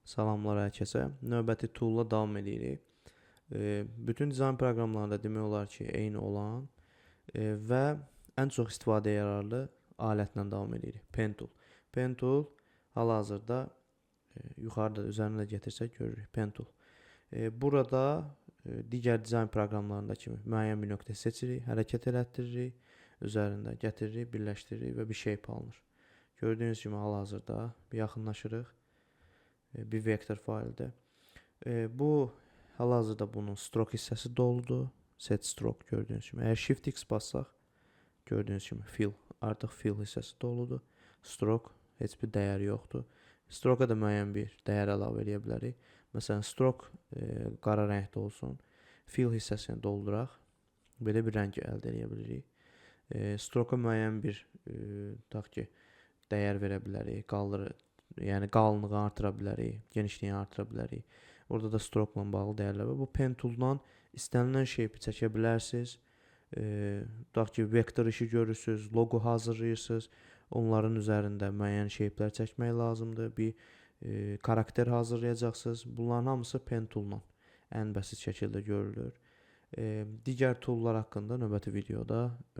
Salamlar hər kəsə. Növbəti tool-la davam edirik. Bütün dizayn proqramlarında demək olar ki, eyni olan və ən çox istifadəyə yararlı alətlə davam edirik. Pen tool. Pen tool hal-hazırda yuxarıda üzərinə də getirsək görürük. Pen tool. Burada digər dizayn proqramlarında kimi müəyyən bir nöqtə seçirik, hərəkət elətdiririk, üzərində gətiririk, birləşdiririk və bir shape alınır. Gördüyünüz kimi hal-hazırda bir yaxınlaşırıq. Bir vektor failidir. Bu hal-hazırda bunun stroke hissəsi doludur. Set stroke gördüyünüz kimi. Əgər Shift X bassaq, gördüyünüz kimi fill, artıq fill hissəsi doludur. Stroke heç bir dəyəri yoxdur. Stroke-a da müəyyən bir dəyər əlavə eləyə bilərik. Məsələn, stroke qara rəngdə olsun. Fill hissəsini dolduraq. Belə bir rəng əldə eləyə bilirik. Stroke-a müəyyən bir tutaq ki, dəyər verə bilərik. Qaldır, yəni qalınlığı artıra bilərik, genişliyini artıra bilərik. Orada da stroke-la bağlı dəyərlər var. Bu pen tool-dan istənilən shape-i çəkə bilərsiniz. Tutaq ki, vektor işi görürsüz, loqo hazırlayırsınız. Onların üzərində müəyyən shape-lər çəkmək lazımdır. Bir karakter hazırlayacaqsınız. Bunların hamısı pen tool-la ən bəsit şəkildə görülür. Digər toollar haqqında növbəti videoda öyrənək.